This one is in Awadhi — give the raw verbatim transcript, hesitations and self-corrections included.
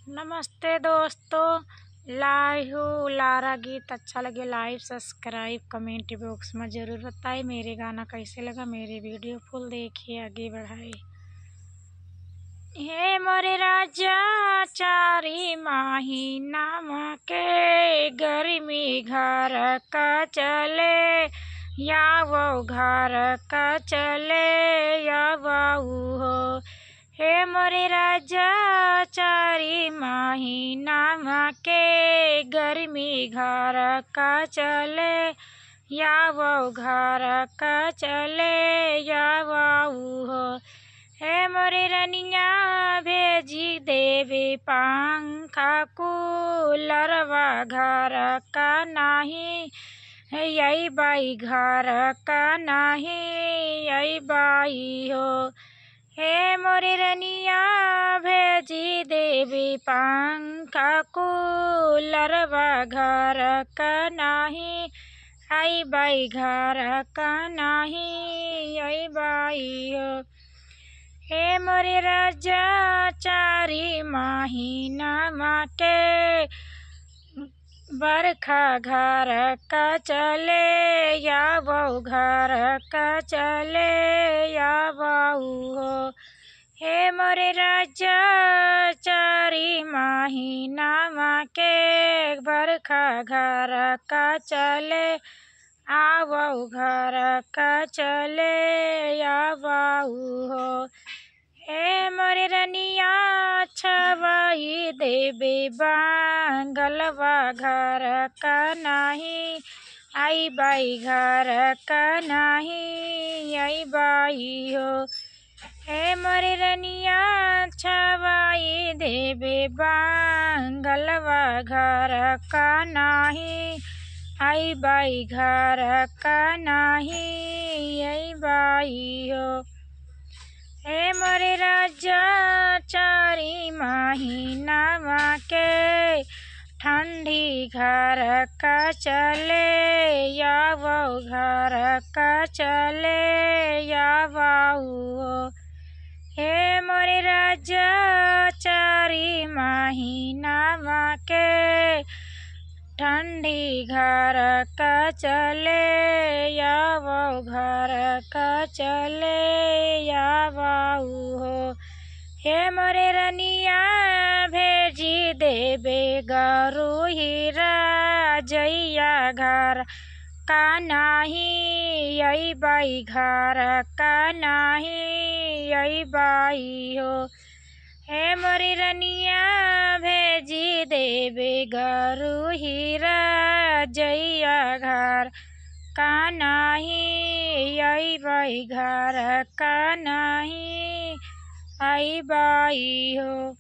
नमस्ते दोस्तों, लाइव हूँ लारा गीत अच्छा लगे, लाइव, सब्सक्राइब, कमेंट बॉक्स में जरूर बताए। मेरे गाना कैसे लगा, मेरे वीडियो फुल देखिए, आगे बढ़ाए। हे मोरे राजा, चारी महीना के गर्मी घर का चले, या वो घर का चले, या वो हो। हे मोरे राजा, चारी महीना के गर्मी घर का चले, या वो घर का चले, या वो हो। हे मोरे रनिया, भेजी देवे पंखा कूलरवा, घर का नाही, यही बाई घर का नाही, यही बाई हो। हे मोरे रनिया, भेजी देवी पंखा कूलरवा, घर का नाही, आई बाई घर का नाही, आई बाई हो। हे मोरे राजा, चारी महीना माटे बरखा घर का चले, या वो घर का चले, या वो हो। हे मोरे राजा, चारी महीना के बरखा घर का चले, आवो घर का चले, आवो हो। हे मोरे रनिया, छवाई देबे बांगलवा, घर का नाही, आई बाई घर का नाही, आई बाई हो। हे मोरे रनिया, छवाई देबे बांगलवा, घर का नाही, आई बाई घर का नाही, आई बाई हो। हे मोरे राजा, चारी महीना के ठंडी घर का चले, या वो घर का चले, या वो हो। हे मोरे राजा, चारी महीना के ठंडी घर का चले, या वो घर का चले, या वो हो। हे मोरे रनिया, भेजी देबे गरु हीरा जइया घर का नाही, आई बाई घर का नाही, आई बाई हो। हे मोरी रनिया, भेजी देबे गरु हीरा जइया घर का नाही, आई बाई घर का नाही, आई बाई हो।